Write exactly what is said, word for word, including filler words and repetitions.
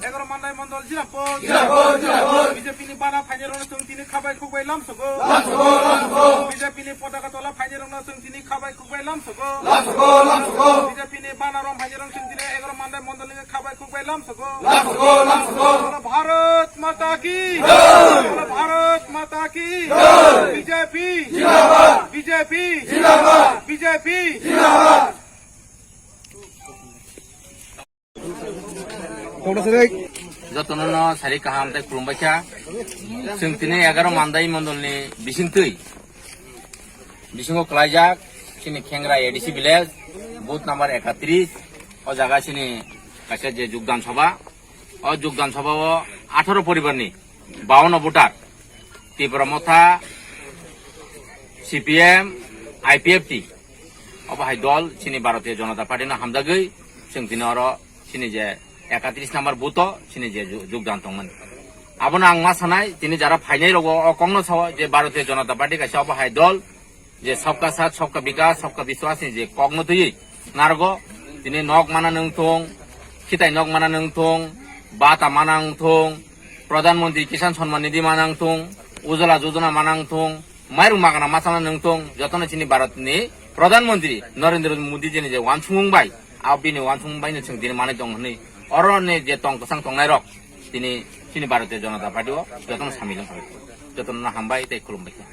Egaroh Mandai Mondol Jirapur. Jirapur, Jirapur. B J P ni bana phainai rokno chwng tini khabai khukbai lamsogo. Lamsogo, lamsogo. B J P ni potaka tola phainai rokno chwng tini khabai khukbai lamsogo. Lamsogo, lamsogo. B J P ni bana rom phainai rokno chwng tini egaroh Mandai Mondol ni khabai khukbai lamsogo. Lamsogo, lamsogo. Bolo Bharat Mata ki. Jai. Bolo Bharat Mata ki. Jai. B J P. Jindabad. B J P. Jindabad. B J P. Jindabad. Jotono no sari kaham tei khulumbaikha. Chwng tini egaroh Mandai Mondol ni bisingtwi, bisingo kwlaijak chini Khengra A D C village, booth number ekatris, o jaga chini kaisa je jogdan sabha, o jogdan sabha o atharo poribar ni bawanno voter, Tipra Motha, C P M, I P F T, obo hai dol chini Bharatiya Janata Party no hamjagwi chwng tini oro chini je ekatris number booth o chini je ju-, jogdan tongmani. Abono ang ma sanai, tini jara phainai rogo o kokno sao je Bharatiya Janata Party kaisa obo hai dol, je Sabka Saath, Sabka Vikas, Sabka Vishwas ni je kokno twiwi narwgo, tini nok mana wngthung, khitai nok mana wngthung, bata mana wngthung, Pradhan Mantri Kisan Samman Nidhi mana wngthung, Ujjwala Yojana mana wngthung, mairung magana machana wngthung, jotono chini Bharat ni Pradhan Mantri Narendra Modi ji ni je wansukmung bai, a bini wansukmung bai no chwng tini manwi tong hwnwi, oro ni je tong kwchang tongnai rok tini chini Bharatiya Janata Party o jotono samil wngkha, jotono hambai tei khulumbai kha.